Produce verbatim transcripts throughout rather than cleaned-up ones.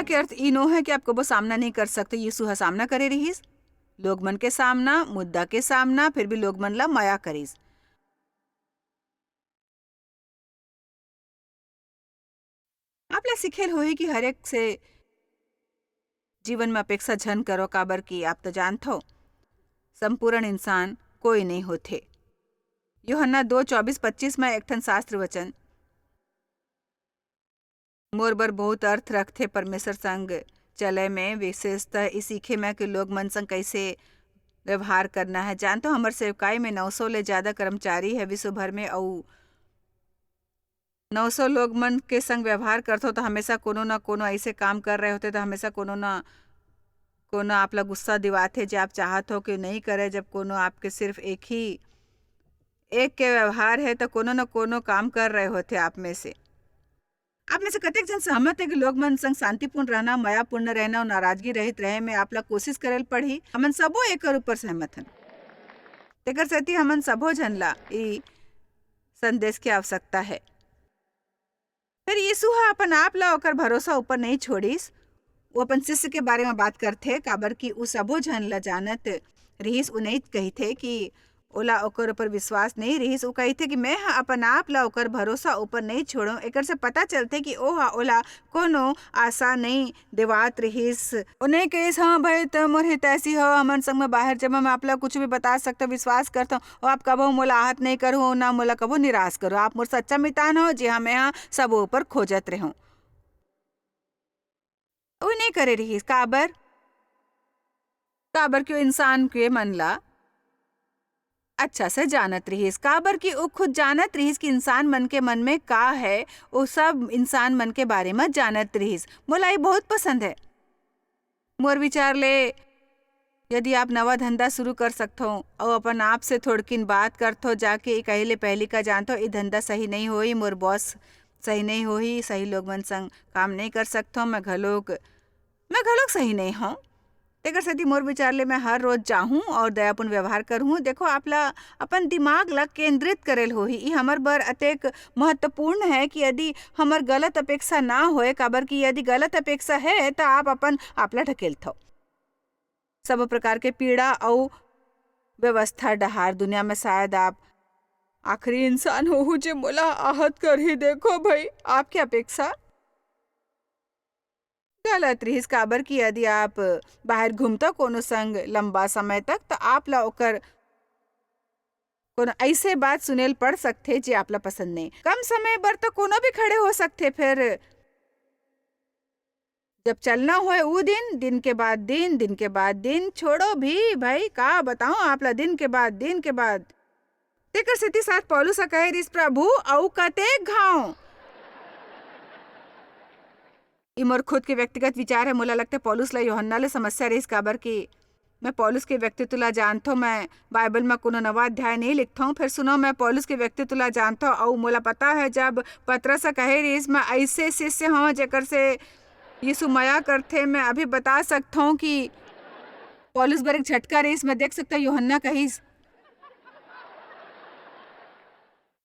के अर्थ ई नो हे कि आप कबो सामना नइ कर सकते। यीसू ह सामना करे रिहिस, लोग मन के सामना, मुद्दा के सामना, फेर भी लोग मन ला मया करिस। आप ला सिखेल होही कि हर एक से जीवन में अपेक्षा झन करो, काबर कि आप तो जानथो, संपूर्ण इंसान कोई नइ होथे। यूहन्ना दो चौबीस पच्चीस में एक ठन शास्त्र वचन मोर बर बहुत अर्थ रखथे। परमेश्वर संग चले में, विशेषतः ई सीखे में कि लोग मन संग कैसे व्यवहार करना है। जानथो, हमर सेवकाई में नौ सौ ले ज्यादा कर्मचारी है विश्व भर में, अउ नौ सौ लोग मन के संग व्यवहार करथो, तो हमेशा कोनो न कोनो ऐसे काम कर रहे होथे, तो हमेशा कोनो न कोनो आप ला गुस्सा दिवाथे, जे आप चाहत हो कि नहीं करे। जब कोनो आपके सिर्फ एक ही, एक के व्यवहार है, तो कोनो न कोनो काम कर रहे होथे आप में से। आप में से कतेक जन सहमत है कि लोग मन संग शांतिपूर्ण रहना, मयापूर्ण रहना और नाराजगी रहित रहे में आप ला कोशिश करे ल पड़ही? हमन सबो एकर ऊपर सहमत हन। तेकर सेती हमन सबो झन ला ई संदेश के आवश्यकता है। फिर यीशु ह अपन आप ला ओकर भरोसा ऊपर नहीं छोड़िस। वो अपन शिष्य के बारे में बात करथे, काबर कि उ सबो झन ला जानत रिहिस। उ नहीं कहिथे कि ओला ओकर ऊपर विश्वास नहीं रिहिस। उ कहिथे कि मैं ह अपन आप ला ओकर भरोसा ऊपर नहीं छोड़ों। एकर से पता चलथे कि ओ ह ओला कोनो आशा नहीं देवात रिहिस। ओ नहीं कहिस, "हाँ भाई, त मोर हितैषी हो, हमन संग में बाहर जब मैं आप ला कुछ भी बता सकथों, विश्वास करथों, अउ आप कभू मोला आहत नहीं करहू, ना मोला कभू निराश करो। आप मोर सच्चा मितान हो, जी हाँ, मैं ह सबो ऊपर खोजत रहूं।" वो नहीं करे रिहिस। काबर? काबर कि वो इंसान के मन ला अच्छा से जानत रिहिस, काबर कि वो खुद जानत रिहिस कि इंसान मन के मन में का है। वो सब इंसान मन के बारे में जानत रिहिस। मोला ये बहुत पसंद है। मोर विचार ले, यदि आप नवा धंधा शुरू कर सकथो अउ अपन आप से थोड़किन बात करथो, जाके ई कहे ले पहली का जानथो, ई धंधा सही नहीं होही, मोर बॉस सही नहीं होही, सही लोग मन संग काम नहीं कर सकथो, मैं घलोक, मैं घलोक सही नहीं हूँ। तेकर सेती मोर विचार ले मैं हर रोज जाहूँ और दयापूर्ण व्यवहार करहूँ। देखो, आप ला अपन दिमाग ला केंद्रित करे ल होही। ई हमर बर अतेक महत्वपूर्ण है कि यदि हमर गलत अपेक्षा ना होए, काबर कि यदि गलत अपेक्षा है, त आप अपन आप ला ढकेलथव। सब प्रकार के पीड़ा अउ व्यवस्था डहार। दुनिया में शायद आप आखिरी इंसान होहू, जे मोला आहत करही। देखो भाई, आपके अपेक्षा गलत रिहिस, काबर कि यदि आप बाहर घूमता कोनो संग लंबा समय तक, त आप ला ओकर कोनो ऐसे बात सुने ल पड़ सकथे, जे आप ला पसंद नहीं। कम समय बर तो कोनो भी खड़े हो सकथे, फिर जब चलना होए उ दिन, दिन के बाद दिन, दिन के बाद दिन, छोड़ो भी भाई, का बताऊं आप ला, दिन के बाद दिन के बाद। तेकर सेती साथ पौलुस ह कहे रिस, "प्रभु, अउ कतेक घाव?" ई मोर खुद के व्यक्तिगत विचार है। मोला लगथे पौलुस ला यूहन्ना ले समस्या रहिस, काबर कि मैं पौलुस के व्यक्तित्व ला जानथों, मैं बाइबल में कोनो नवा अध्याय नहीं लिखथों। फिर सुनो, मैं पौलुस के व्यक्तित्व ला जानथों, अउ मोला पता है, जब पतरस ह कहे रिस, "मैं ऐसे शिष्य हूँ, जेकर से यीशु मया करथे।" मैं अभी बता सकथों कि पौलुस बर एक झटका रिस, मैं देख सकता यूहन्ना कहिस,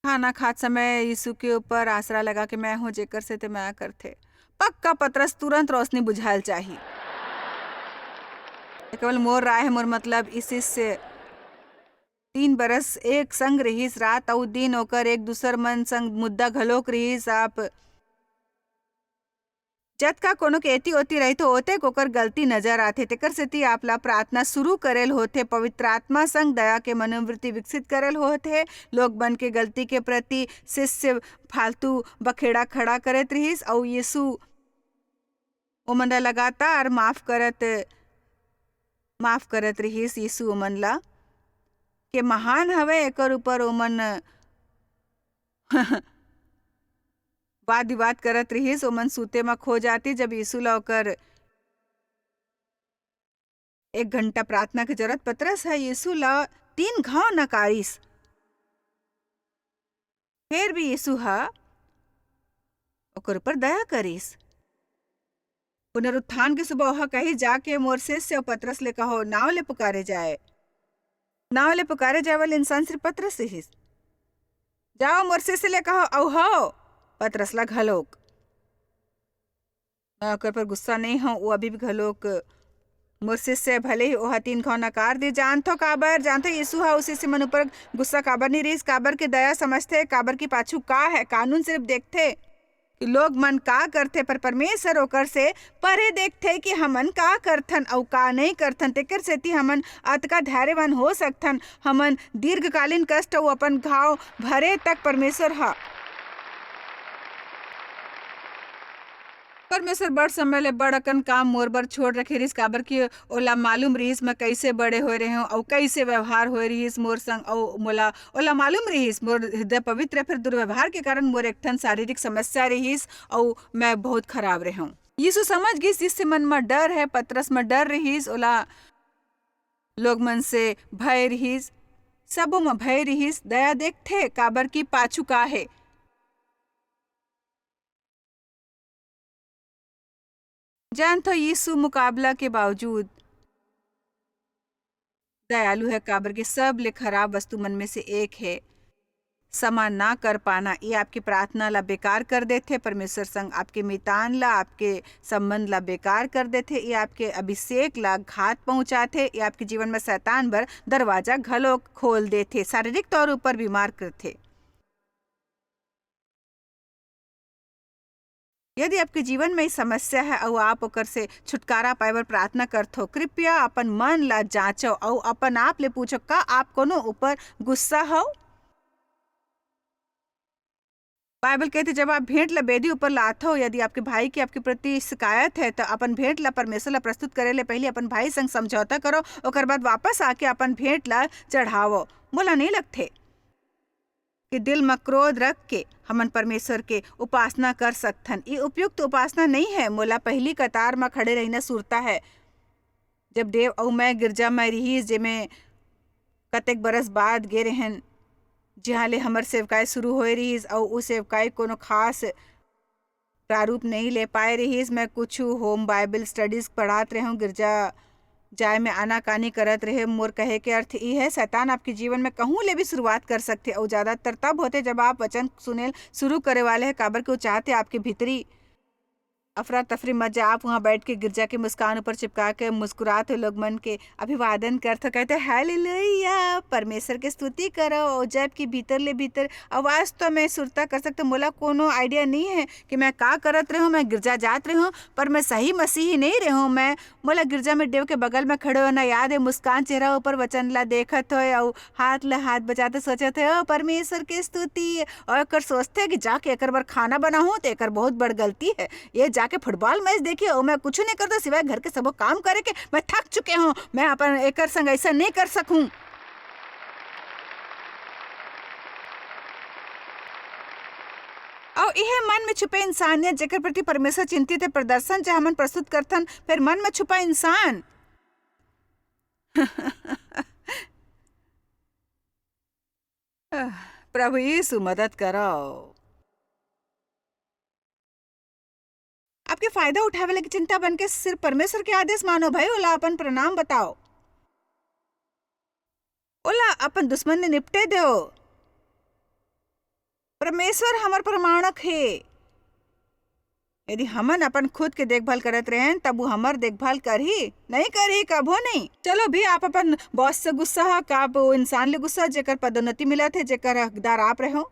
खाना खात समय यीशु के ऊपर आसरा लगा के, "मैं हूँ जेकर से ते मया करथे।" पक्का पतरस तुरंत रोशनी बुझायल चाही। केवल मोर राय है, मोर मतलब, इस शिष्य तीन बरस एक संग रिहिस, रात अउ दिन ओकर एक दूसर मन संग मुद्दा घलोक रिहिस। आप जतका कोनो के एती ओती रहिथो, ओतेक ओकर गलती नजर आथे। तेकर सेती आप ला प्रार्थना शुरू करेल होथे, पवित्र आत्मा संग दया के मनोवृत्ति विकसित करेल होथे। लोग मन के गलती के प्रति शिष्य फालतू बखेड़ा खड़ा करत रिहिस, अउ यीशु ओमन ला लगातार माफ करत, माफ करत रिहिस। यीशु ओमन ला के महान हवे, एकर ऊपर ओमन वाद विवाद करत रिहिस। ओमन सूते म खो जाती, जब यीशु ला ओकर एक घंटा प्रार्थना के जरूरत। पतरस ह यीशु ला तीन घाव नकारिस, फेर भी यीशु ह ओकर ऊपर दया करिस। पुनरुत्थान के सुबह ओह कही, "जाके मोर शिष्य अउ पतरस ले कहो, नाव ले पुकारे जाए।" नाव ले पुकारे जाए वाले इंसान सिर्फ पतरस रिहिस। "जाओ, मोर शिष्य ले कहो, अउ हो, पतरस ला घलोक।" मैं ओकर पर गुस्सा नहीं हूँ, वो अभी भी घलोक मोर शिष्य है। भले ही ओहा तीन घाव नकार दे, जानथो काबर? जानथो यीशु हा उस शिष्य मन ऊपर गुस्सा काबर नहीं रहिस? काबर के दया समझथे, काबर की पाछू का है, कानून सिर्फ देखथे कि लोग मन का करथे, पर परमेश्वर ओकर से परे देखथे कि हमन का करथन अउ का नहीं करथन। तेकर सेती हमन अतका धैर्यवान हो सकथन। हमन दीर्घकालीन कष्ट अउ अपन घाव भरे तक परमेश्वर ह परमेश्वर बड़ समय ले बड़ अकन काम मोर बर छोड़ रखे रिहिस, काबर कि ओला मालूम रिहिस मैं कइसे बड़े होए रेहेंव अउ कइसे व्यवहार होए रिहिस मोर संग, अउ मोला, ओला मालूम रिहिस मोर हृदय पवित्र, फिर दुर्व्यवहार के कारण मोर एक ठन शारीरिक समस्या रिहिस अउ मैं बहुत खराब रेहेंव। यीशु समझ गिस, शिष्य मन म डर है, पतरस म डर रिहिस, ओला लोग मन से भय रिहिस, सबो म भय रिहिस। दया देखथे, काबर कि पाछू का हे। जानथो, यीशु मुकाबला के बावजूद दयालु है, काबर के सब ले खराब वस्तु मन में से एक है। क्षमा ना कर पाना, ये आपकी प्रार्थना ला बेकार कर देथे, परमेश्वर संग आपके मितान ला, आपके संबंध ला बेकार कर देथे, ये आपके अभिषेक ला घात पहुंचाथे, ये आपके जीवन में शैतान बर दरवाजा घलो खोल देथे, शारीरिक तौर ऊपर बीमार करथे। यदि आपके जीवन में ये समस्या है अउ आप ओकर से छुटकारा पाए बर प्रार्थना करथो, कृपया अपन मन ला जांचो अउ अपन आप ले पूछो, का आप कोनो ऊपर गुस्सा हो? बाइबल कहथे, जब आप भेंट ला बेदी ऊपर लाथो, यदि आपके भाई की आपके प्रति शिकायत है, तो अपन भेंट ला परमेश्वर ला प्रस्तुत करे ले पहले अपन भाई संग समझौता करो, ओकर बाद वापस आके अपन भेंट ला चढ़ावो। मोला नहीं लगथे कि दिल म क्रोध रख के हमन परमेश्वर के उपासना कर सकथन। ये उपयुक्त उपासना नहीं है। मोला पहली कतार म खड़े रहना सुरता है। जब देव अउ मैं गिरजा म रिहिस, जेमे कतेक बरस बाद गे रहेन, जिहाँ ले हमर सेवकाई शुरू होए रिहिस, अउ उ सेवकाई कोनो खास प्रारूप नहीं ले पाए रिहिस। मैं कुछ होम बाइबल स्टडीज पढ़ात रहेंव, गिरजा जाए में आनाकानी करत रहे। मोर कहे के अर्थ ई है, शैतान आपके जीवन में कहूँ ले भी शुरुआत कर सकथे, अउ ज्यादातर तब होथे, जब आप वचन सुनेल शुरू करे वाले हैं, काबर के वो चाहथे आपके भीतरी अफरा तफरी मत जा। आप वहाँ बैठ के गिरजा के मुस्कान ऊपर चिपका के मुस्कुरात हुए लोग मन के अभिवादन करथो, कहथे, "हालेलुया, परमेश्वर के स्तुति करो।" और जबकि भीतर ले भीतर आवाज तो मैं सुरता कर सकते, मोला कोनो आइडिया नहीं है कि मैं का करत रहूँ। मैं गिरजा जात रहूँ, पर मैं सही मसीही नहीं रहूँ। मैं, मोला गिरजा में देव के बगल में खड़े होना याद है, मुस्कान चेहरा ऊपर वचन ला देखत होए, अउ हाथ ला हाथ बजाते सोचत होए, "ओ परमेश्वर के स्तुति।" और एकर सोचते कि जाके एकर बर खाना बनाहूँ, तो एकर बहुत बड़ गलती है। ये जाके फुटबॉल मैच देखिए, और मैं कुछ नहीं करता सिवाय घर के सबो काम करे के। मैं थक चुके हूँ, मैं अपन एकर संग ऐसा नहीं कर सकूँ। और यह मन में छुपे इंसानियत, जेकर प्रति परमेश्वर चिंतित है, प्रदर्शन जो हमन प्रस्तुत करथन, फिर मन में छुपा इंसान। प्रभु यीशु, मदद करो। आपके फायदा उठावे लगी चिंता बन के सिर्फ परमेश्वर के आदेश मानो भाई, ओला अपन प्रणाम बताओ, ओला अपन दुश्मन ले निपटे दो। परमेश्वर हमर प्रमाणक हे। यदि हमन अपन खुद के देखभाल करत रहेन, तब वो हमर देखभाल करही? नहीं करही, कभो नहीं। चलो भी, आप अपन बॉस से गुस्सा हो, का आप वो इंसान ले गुस्सा हो, जेकर पदोन्नति मिलत हे, जेकर हकदार आप रहो?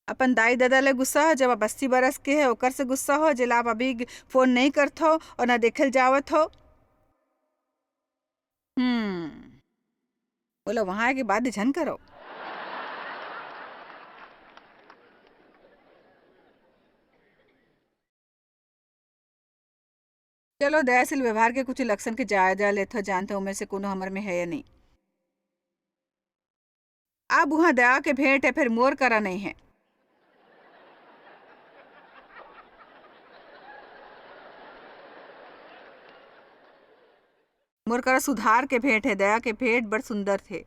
अपन दाई ददा ले गुस्सा हो, जब आप अस्सी बरस के है, ओकर से गुस्सा हो, जेला आप अभी फोन नहीं करत हो और ना देखल जावत हो। हम्म, बोलो, वहां के बात झन करो। चलो, दयाशील व्यवहार के कुछ लक्षण के जायजा लेथो, जानथो ओमे से कोनो हमर में है या नहीं। अब उहाँ दया के भेंट है, फिर मोर करा नहीं है। मोर करा सुधार के भेंट है, दया के भेंट बड़ सुंदर थे।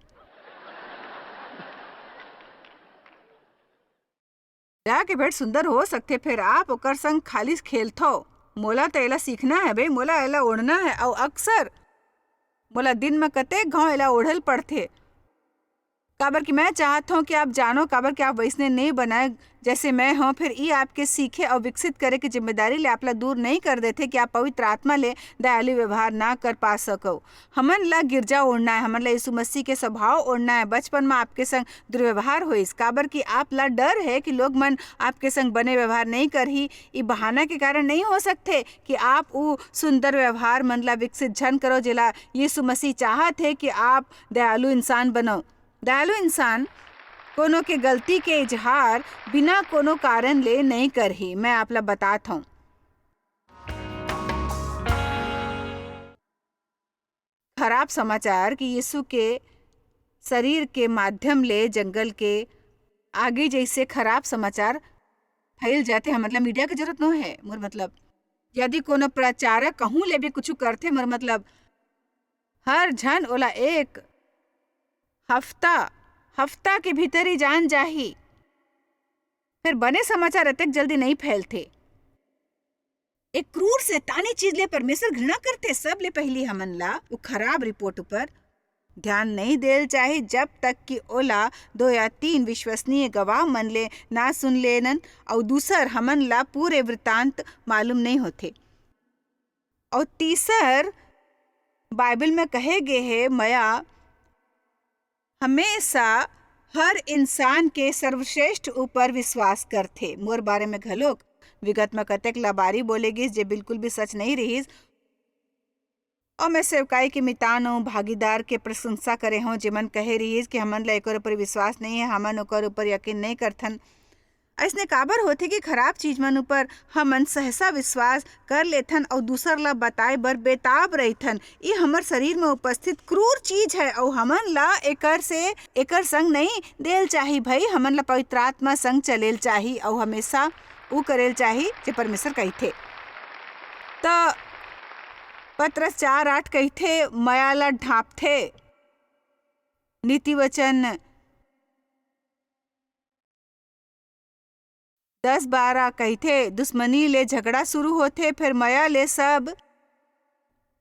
दया के भेंट सुंदर हो सकथे, फेर आप ओकर संग खाली खेलथव। मोला त एला सीखना है बे, मोला एला ओढ़ना है, अउ अक्सर मोला दिन म कतेक घांव एला ओढ़े ल पड़थे। काबर कि मैं चाहत हूँ कि आप जानो, काबर कि आप वैसने नहीं बनाए जैसे मैं हूँ। फिर ई आपके सीखे और विकसित करे के जिम्मेदारी ले आपला दूर नहीं कर देथे कि आप पवित्र आत्मा ले दयालु व्यवहार ना कर पा सको। हमन ला गिरजा ओढ़ना है, हमन ला यीशु मसीह के स्वभाव ओढ़ना है। बचपन में आपके संग दुर्व्यवहार होइस, काबर कि आप ला डर है कि लोग मन आपके संग बने व्यवहार नहीं करही। ई बहाना के कारण नहीं हो सकथे कि आप उ सुंदर व्यवहार मन ला विकसित झन करो, जेला यीशु मसीह चाहत है कि आप दयालु इंसान बनो। दयालु इंसान कोनो के गलती के इजहार बिना कोनो कारण ले नहीं करही। मैं आप ला बतात हूँ। खराब समाचार कि यीशु के शरीर के माध्यम ले जंगल के आगी जैसे खराब समाचार फैल जाथे। हमन ला मीडिया के जरूरत नो है। मोर मतलब, यदि कोनो प्रचारक कहूँ ले भी कुछ करथे, मोर मतलब, हर झन ओला एक हफ्ता, हफ्ता के भीतर ही जान जाही। फिर बने समाचार अतेक जल्दी नहीं फैलथे। एक क्रूर शैतानी चीज ले परमेश्वर घृणा करथे। सब ले पहली हमन ला वो खराब रिपोर्ट ऊपर ध्यान नहीं देल चाही, जब तक कि ओला दो या तीन विश्वसनीय गवाह मन ले ना सुन लेनन, अउ दूसर हमन ला पूरे वृत्तांत मालूम नहीं होथे। अउ तीसर, बाइबल में कहे गे हे, मया हमेशा हर इंसान के सर्वश्रेष्ठ ऊपर विश्वास करथे। मोर बारे में घलोक विगत में कतेक लबारी बोले गिस, जे बिल्कुल भी सच नहीं रहिस। और मैं सेवकाई के मितान अउ भागीदार के प्रशंसा करे हूँ, जेमन कहे रहिस कि हमन ला एकर ऊपर विश्वास नहीं है, हमन ओकर ऊपर यकीन नहीं करथन। अइसने काबर होथे कि खराब चीज मन ऊपर हमन सहसा विश्वास कर लेथन अउ दूसर ला बताए बर बेताब रहिथन? ये हमर शरीर में उपस्थित क्रूर चीज है अउ हमन ला एकर से, एकर संग नहीं देल चाही भाई। हमन ला पवित्र आत्मा संग चलेल चाही अउ हमेशा उ करेल चाही जे परमेश्वर कहिथे। त पतरस चार आठ कहिथे, मया ला ढांपथे। नीति वचन दस बारह कहिथे, दुश्मनी ले झगड़ा शुरू होथे, फिर मया ले सब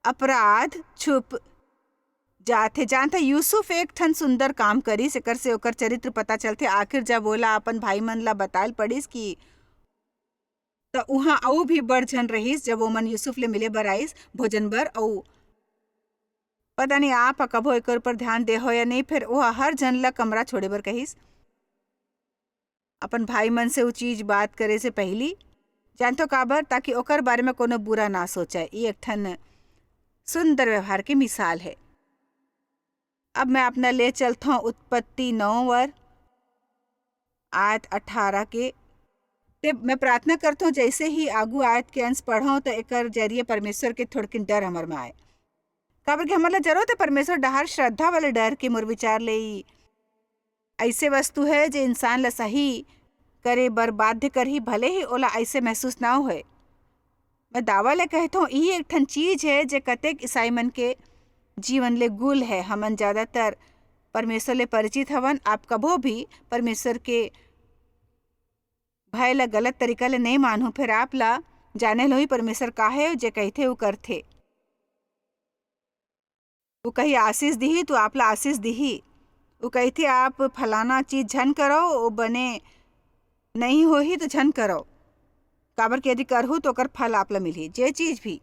अपराध छुप जाथे। जानथे, यूसुफ एक ठन सुंदर काम करिस, एकर से ओकर चरित्र पता चलथे। आखिर जब ओला अपन भाई मन ला बताल पड़िस कि त उहाँ अउ भी बड़ झन रहिस, जब ओमन यूसुफ ले मिले बर आइस, भोजन बर, अउ पता नहीं आप ह कभो एकर ऊपर ध्यान दे हो या नहीं, फिर ओह हर झन ला कमरा छोड़े बर कहिस। अपन भाई मन से उ चीज बात करे से पहली, जानथो काबर? ताकि ओकर बारे में कोनो बुरा ना सोचे। ये एक ठन सुंदर व्यवहार के मिसाल है। अब मैं अपना ले चलथौं उत्पत्ति नौ वर, आयत अठारह के। ते मैं प्रार्थना करथौं, जैसे ही आगू आयत के अंश पढ़ौं, तो एकर जरिए परमेश्वर के थोड़किन डर हमर में आए। काबर कि हमर ला जरूरत है परमेश्वर डहार श्रद्धा वाले डर के। मोर विचार ले ई ऐसे वस्तु है, जे इंसान ला सही करे बर बाध्य करही, भले ही ओला ऐसे महसूस ना होए। मैं दावा ले कहथौं, ई एक ठन चीज है, जे कतेक ईसाई मन के जीवन ले गुल है। हमन ज्यादातर परमेश्वर ले परिचित हवन। आप कभो भी परमेश्वर के भय ला गलत तरीका ले नहीं मानहू, फिर आप ला जाने लो ही परमेश्वर का है, जे कहथे, उ करथे। उ कही, "आशीष दिही, तो आप ला आशीष दिही।" उ कहिथे, "आप फलाना चीज झन करो, वो बने नहीं होही, तो झन करो।" काबर कि यदि करहू, तो ओकर फल आप ला मिलही। जे चीज भी,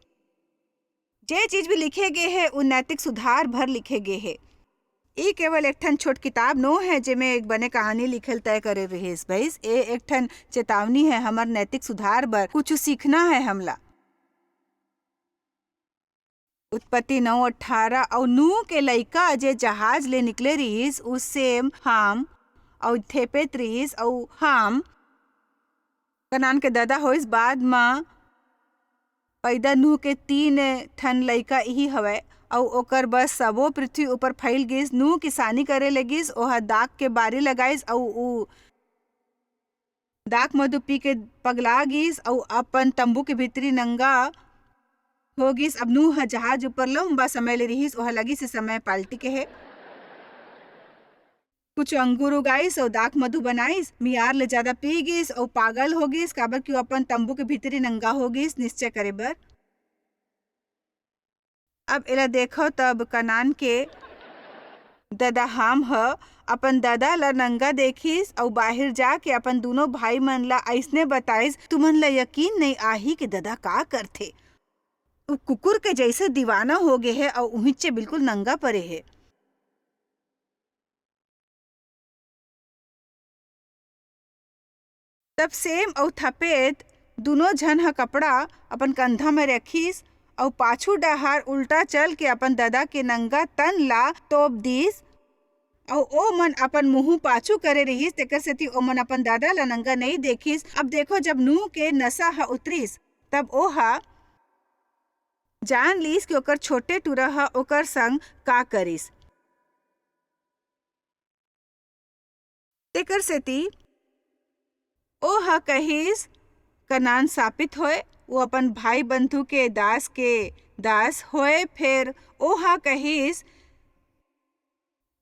जे चीज भी लिखे गे हे, उ नैतिक सुधार भर लिखे गे हे। ई केवल एक ठन छोट किताब नो है, जेमे एक बने कहानी लिखल तय करे रहिस। भइस, ए एक ठन चेतावनी है हमर नैतिक सुधार बर। कुछ सीखना है हमला। उत्पत्ति नौ अठारह, "अउ नूह के लइका जे जहाज ले निकले रिहिस, उ सेम, हाम अउ थेपेत रिहिस, अउ हाम कनान के ददा होइस।" बाद म पैदा नूह के तीन ठन लइका इही हवय, अउ ओकर बस सबो पृथ्वी ऊपर फैल गिस। नूह किसानी करे लगिस, ओह दाख के बारी लगाइस, अउ उ दाख मधु पी के पगला गिस अउ अपन तंबू के भीतरी नंगा हो गिस। अब नूह ह जहाज ऊपर लंबा समय ले रिहिस, ओह लगिस से समय पाल्टी के हे। कुछ अंगूर उगाइस अउ दाख मधु बनाइस, मियार ले ज्यादा पी गिस अउ पागल हो गिस, काबर कि वो अपन तंबू के भीतरी नंगा हो गिस निश्चय करे बर। अब एला देखो, तब कनान के ददा हाम ह अपन ददा ला नंगा देखिस अउ बाहिर जाके अपन दूनों भाई मन ला अइसने बताइस, "तुमन ला यकीन नइ आही कि ददा का करथे। उ कुकुर के जइसे दीवाना हो गे हे अउ उहिंचे बिल्कुल नंगा परे हे।" तब सेम अउ थपेत दूनों झन ह कपड़ा अपन कंधा में रखिस अउ पाछू डहार उल्टा चल के अपन ददा के नंगा तन ला तोप दीस। अउ ओमन अपन मुंह पाछू करे रिहिस, तेकर सेती ओमन अपन ददा ला नंगा नइ देखिस। अब देखो, जब नूह के नशा ह उतरिस, तब ओहा जान लीस कि ओकर छोटे टूरा ह ओकर संग का करिस। तेकर सेती ओह कहिस, "कनान शापित होय, वो अपन भाई बंधु के दास के दास होय।" फेर ओह कहिस,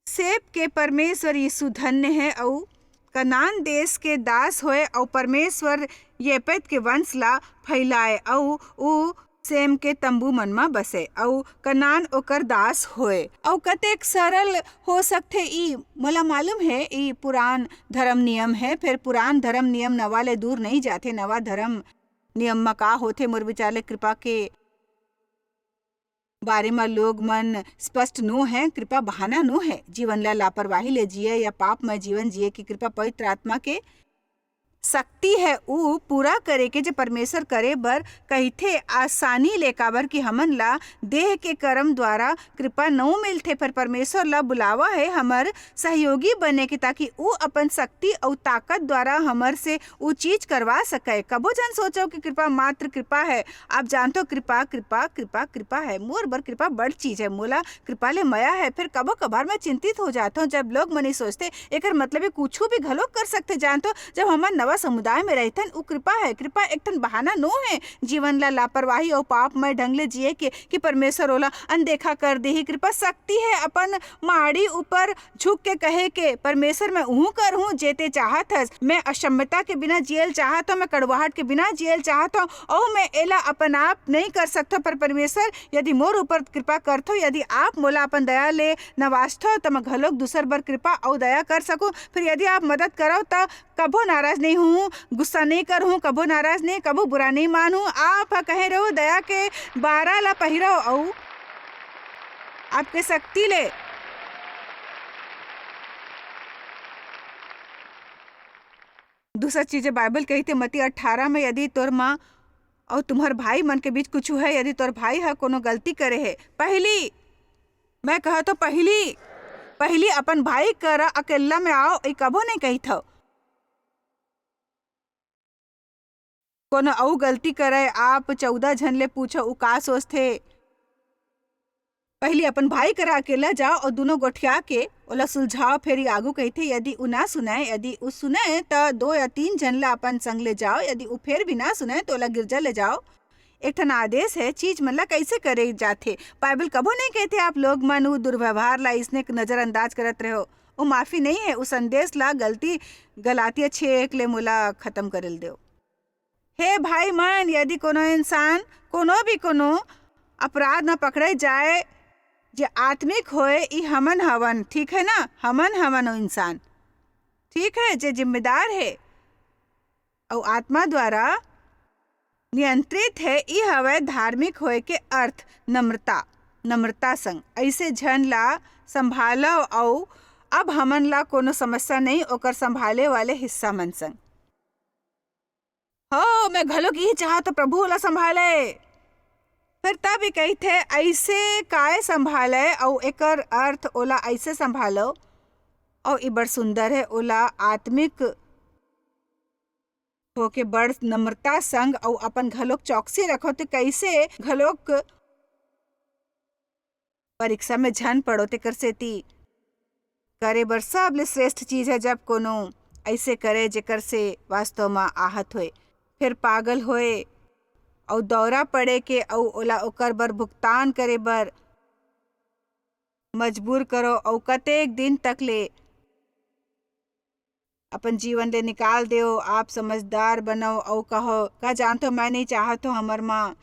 "सेब के परमेश्वर यीशु धन्य है, अउ कनान देश के दास होय, अउ परमेश्वर येपेत के वंश ला फैलाए, अउ उ सेम के तंबू मन म बसे, अउ कनान ओकर दास होय।" अउ कतेक सरल हो सकथे ई, मोला मालूम हे, ई पुरान धर्म नियम हे, फेर पुरान धर्म नियम नवा ले दूर नइ जाथे। नवा धर्म नियम म का होथे, मोर विचार ले कृपा के बारे म लोग मन स्पष्ट नो हे। कृपा बहाना नो हे जीवन ला लापरवाही ले जिए या पाप म जीवन जिए के। कृपा पवित्र आत्मा के शक्ति हे उ पूरा करे के, जे परमेश्वर करे बर कहिथे, आसानी ले, काबर कि हमन ला देह के कर्म द्वारा कृपा नउ मिलथे, पर परमेश्वर ला बुलावा हे हमर सहयोगी बने के, ताकि उ अपन शक्ति अउ ताकत द्वारा हमर से उ चीज करवा सके। कभो झन सोचो कि कृपा मात्र कृपा हे। आप जानथो, कृपा, कृपा, कृपा, कृपा हे। मोर बर कृपा बड़ चीज हे। मोला कृपा ले मया हे। फेर कभो कभार मैं चिंतित हो जाथो, जब लोग मन ई सोचथे, एकर मतलब ये कुछु भी घलो कर सकथे। जानथो, जब हमन नवा समुदाय में रहिथन, उ कृपा हे। कृपा एक ठन बहाना नो हे जीवन ला लापरवाही अउ पापमय ढंग ले जिए के, कि परमेश्वर ओला अनदेखा कर देही। कृपा शक्ति हे अपन माड़ी ऊपर झुक के कहे के, "परमेश्वर, मैं उहू करहूं जे ते चाहत हस। मैं अक्षमता के बिना जियल चाहत हूं, मैं कड़वाहट के बिना जियल चाहत हूं, अउ मैं एला अपन आप नहीं कर सकथो, पर परमेश्वर, यदि मोर ऊपर कृपा करथो, यदि आप मोला अपन दया ले नवाजथो, त मैं घलोक दूसर बर कृपा अउ दया कर सकूं। फिर यदि आप मदद करव, त कभो नाराज नहीं हूं, गुस्सा नहीं करहूं, कभो नाराज नहीं, कभो बुरा नहीं मानहूं।" आप ह कहे रहो, दया के बारा ला पहिरो अउ आपके शक्ति ले। दूसरा चीज बाइबल कहिथे, मती अठारह में, "यदि तोर माँ अउ तुम्हर भाई मन के बीच कुछु है, यदि तोर भाई ह कोनो गलती करे हे, पहली, मैं कहत हूं, पहली, पहली अपन भाई करा अकेल्ला में आओ।" ई कभो नहीं कहिथव। कोनो अउ गलती करे, आप चौदह झन ले पूछो, उ का सोचथे। पहली अपन भाई करा अकेला जाओ अउ दूनों गोठिया के ओला सुलझाओ। फेर ई आगू कहिथे, यदि उ ना सुनय, यदि उ सुनय, त दो या तीन झन ला अपन संग ले जाओ। यदि उ फेर भी ना सुनय, त ओला गिरजा ले जाओ। एक ठन आदेश है, चीज मन ला कैसे करे जाथे। बाइबल कभो नहीं कहथे, आप लोग मन उ दुर्व्यवहार ला इसने नजरअंदाज करत रहो। उ माफी नहीं है, उ संदेश ला गलती गलातिया छः एक ले मोला खत्म करे ल देव। हे भाई मन, यदि कोनो इंसान कोनो भी कोनो अपराध में पकड़े जाए, जे आत्मिक होए, ई हमन हवन, ठीक है ना? हमन हवन ओ इंसान, ठीक है, जे जिम्मेदार है अउ आत्मा द्वारा नियंत्रित है, ई हवय धार्मिक होए के अर्थ, नम्रता, नम्रता संग ऐसे झन ला संभालव अउ अब हमन ला कोनो समस्या नहीं ओकर संभाले वाले हिस्सा मन संग। हो, मैं घलोक इही चाहत हूं, प्रभु ओला संभाले। फिर तब ई कहिथे, "अइसे काय संभाले?" अउ एकर अर्थ, ओला अइसे संभालो। अउ ई बड़ सुंदर है, ओला आत्मिक होके बड़ नम्रता संग अउ अपन घलोक चौकसी रखो, तो कैसे घलोक परीक्षा में झन पड़ो, तेकर सेती करे बर सबले श्रेष्ठ चीज है, जब कोनो ऐसे करे, जेकर से वास्तव में आहत होए, फिर पागल होए, अउ दौरा पड़े के, अउ ओला ओकर बर भुगतान करे बर मजबूर करो, अउ कतेक दिन तक ले अपन जीवन ले निकाल देओ। आप समझदार बनो अउ कहो, "का जानथो, मैं नहीं चाहत हूँ हमर माँ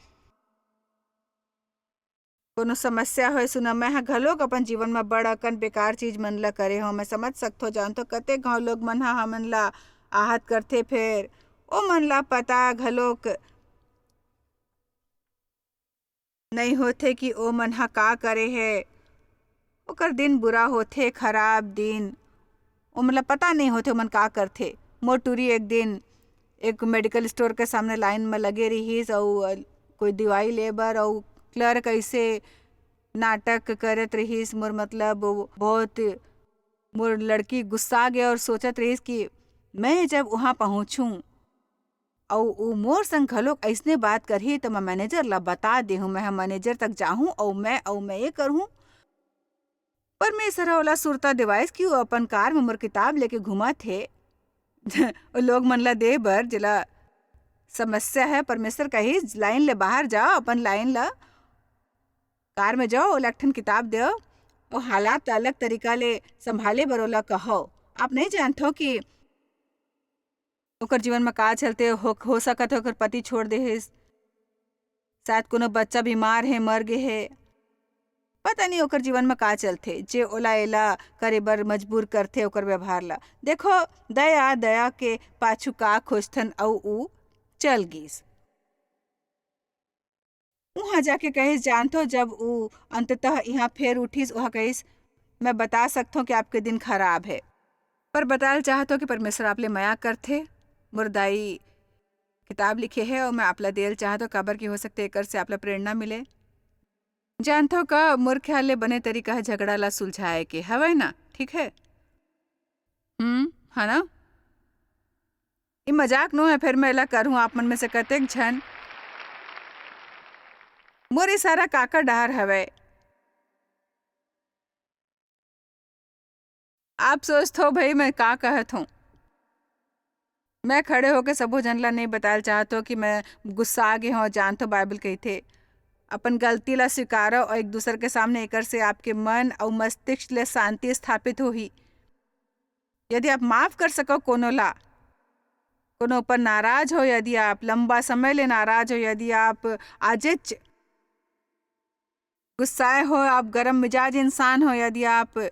कोनो समस्या होय, सुना, मैं ह घलोक अपन जीवन म बड़ अकन बेकार चीज मन ल करे हंव। मैं समझ सकथो, जानथो, कतेक घांव लोग मन ह हमन ल आहत करथे, फेर ओ मन ल पता घलोक नइ होथे कि ओ मन ह का करे हे। ओकर दिन बुरा होथे, खराब दिन, ओमन ल पता नइ होथे ओमन का करथे। मोर टूरी एक दिन एक मेडिकल स्टोर के सामने लाइन म लगे रिहिस अउ, अ, कोई दवाई ले बर, अउ क्लर्क अइसे नाटक करत रिहिस, मोर मतलब, वो बहुत, मोर लड़की गुस्सा गे अउ सोचत रिहिस कि मैं जब उहाँ पहुँचूँ अउ वो मोर संग घलोक अइसने बात करही, त मैं मैनेजर ला बता देहूँ, मैं ह मैनेजर तक जाहूँ अउ मैं, अउ मैं ये करहूँ। परमेसर ह ओला सुरता देवाइस कि वो अपन कार म मोर किताब लेके घूमत हे। ओ लोग मन ला दे बर, जेला समस्या हे, परमेसर कहिस, "लाइन ले बाहर जाओ, अपन लाइन ला, कार में जाओ, ओला एक ठन किताब देव, अउ हालात ला अलग तरीका ले संभाले बर ओला कहो।" आप नइ जानथो कि ओकर जीवन म का चलथे, हो, हो सकत हे ओकर पति छोड़ दे हे, शायद कोनो बच्चा बीमार हे, मर गे हे, पता नइ ओकर जीवन म का चलथे, जे ओला एला करे बर मजबूर करथे ओकर व्यवहार ला। देखो, दया, दया के पाछू का खोजथन, अउ ऊ चल गीस। उहाँ जाके कहिस, जानथो, जब ऊ अंततः इहाँ फेर उठिस, उहाँ कहिस, "मैं बता सकथों कि आपके दिन खराब हे, पर बतायल चाहथों कि परमेसर आप ले मया करथे।" मोर दाई किताब लिखे हे अउ मैं आप ला देल चाहथों, काबर कि हो सकथे एकर से आप ला प्रेरणा मिले। जानथो का, मोर ख्याल ले बने तरीका हे झगड़ा ला सुलझाए के, हवय ना? ठीक हे? हम्म, है ना? ये मजाक नो हे, फेर मैं एला करहूँ, आप मन में से कतेक झन मोर इशारा काकर डहर हवय? आप सोचथो, भाई, मैं का कहत हूँ? मैं खड़े होके सबो झन ला नइ बतायल चाहत हूँ कि मैं गुस्सा आ गे हूँ। जानथो, बाइबल कहिथे, "अपन गलती ला स्वीकारो अउ एक दूसर के सामने, एकर से आपके मन अउ मस्तिष्क ले शांति स्थापित होही।" यदि आप माफ कर सको कोनो ला, कोनो ऊपर नाराज हो, यदि आप लंबा समय ले नाराज हो, यदि आप आजेच गुस्साए हो, आप गरम मिजाज इंसान हो, यदि आप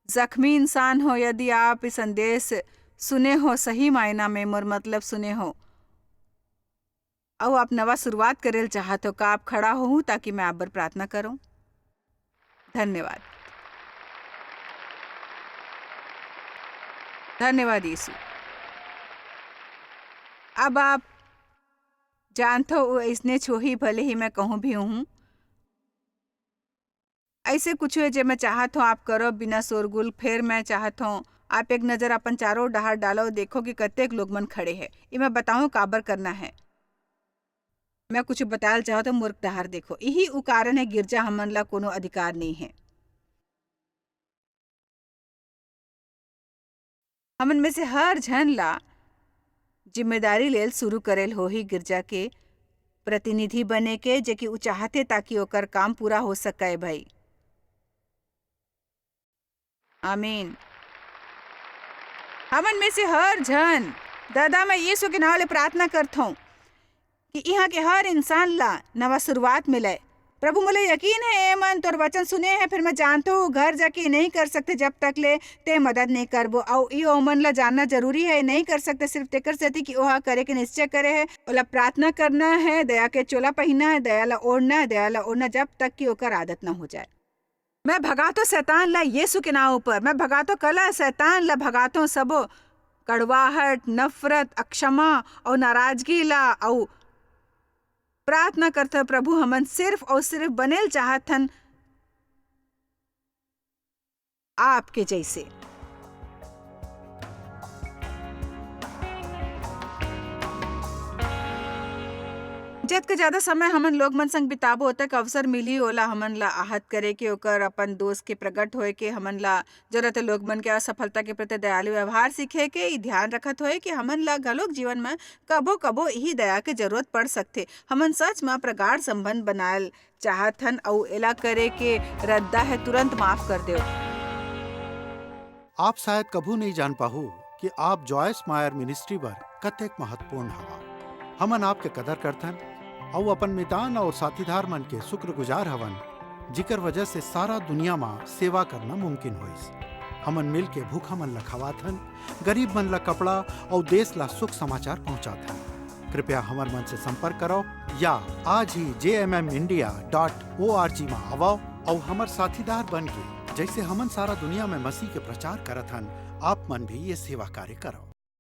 जख्मी इंसान हो, यदि आप ये संदेश सुने हो, सही मायना में मोर मतलब सुने हो, अउ आप नवा शुरुआत करेल चाहत हो, का आप खड़ा होहू ताकि मैं आप बर प्रार्थना करूं? धन्यवाद। धन्यवाद यीशु। अब आप जानथो, वो अइसने छोही, भले ही मैं कहूँ भी हूँ। अइसे कुछ हे जे मैं चाहत हूँ आप करो बिना शोरगुल। फेर मैं चाहत हूँ आप एक नजर अपन चारों डहार डालो, देखो कि कतेक लोग मन खड़े हे। ये मैं बताऊँ काबर करना हे। मैं कुछ बतायल चाहत हूँ, मोर डहार देखो। यही उ कारण हे गिरजा हमन ला कोनो अधिकार नइ हे। हमन में से हर झन ला जिम्मेदारी लेल शुरू करेल होही गिरजा के प्रतिनिधि बने के, जे कि उ चाहथे ताकि ओकर काम पूरा हो सकय भाई। आमीन। हमन में से हर झन, दादा, मैं यीशु के नाव ले प्रार्थना करथौं कि इहाँ के हर इंसान ला नवा शुरुआत मिले। प्रभु, मोला यकीन हे, ए मन तोर वचन सुने हे, फिर मैं जानथों, घर जाके नहीं कर सकते जब तक ले ते मदद नहीं करबो। अउ ई ओमन ला जानना जरूरी हे, नहीं कर सकते सिर्फ तेकर सेती कि ओहा करे के निश्चय करे हे। ओला प्रार्थना करना हे, दया के चोला पहिनना हे, दया ला ओढ़ना हे, दया ला ओढ़ना जब तक कि ओकर आदत ना हो जाए। मैं भगाथों शैतान ला यीशु के नाव ऊपर, मैं भगाथों कलह, शैतान ला भगाथों सबो कड़वाहट, नफरत, अक्षमा अउ नाराजगी ला, अउ प्रार्थना करथन, प्रभु, हमन सिर्फ अउ सिर्फ बनेल चाहथन आपके जैसे। जतका ज्यादा समय हमन लोग मन संग बिताबो, ओतक अवसर मिलही ओला हमन ला आहत करे के, ओकर अपन दोष के प्रकट होए के, हमन ला जरूरत हे लोग मन के असफलता के प्रति दयालु व्यवहार सीखे के। ई ध्यान रखत होए कि हमन ला घलोक जीवन म कभो-कभो इही दया के जरूरत पड़ सकथे। हमन सच म प्रगाढ़ संबंध बनायल चाहत हन अउ एला करे के रद्दा हे, तुरंत माफ कर देव। आप शायद कभू नहीं जान पाहू कि आप जॉयस मायर मिनिस्ट्री बर कतेक महत्वपूर्ण हवा। हमन आपके कदर करथन, अउ अपन मितान अउ साथीदार मन के शुक्रगुजार हवन, जिकर वजह से सारा दुनिया म सेवा करना मुमकिन होइस। हमन मिल के भूखा मन ल खवाथन, गरीब मन ल कपड़ा अउ देश ल सुख समाचार पहुंचाथन। कृपया हमर मन से संपर्क करव या आज ही J M M India dot O R G म आवव अउ हमर साथीदार बन के, जइसे हमन सारा दुनिया में मसीह के प्रचार करत हन, आप मन भी ये सेवा कार्य करव।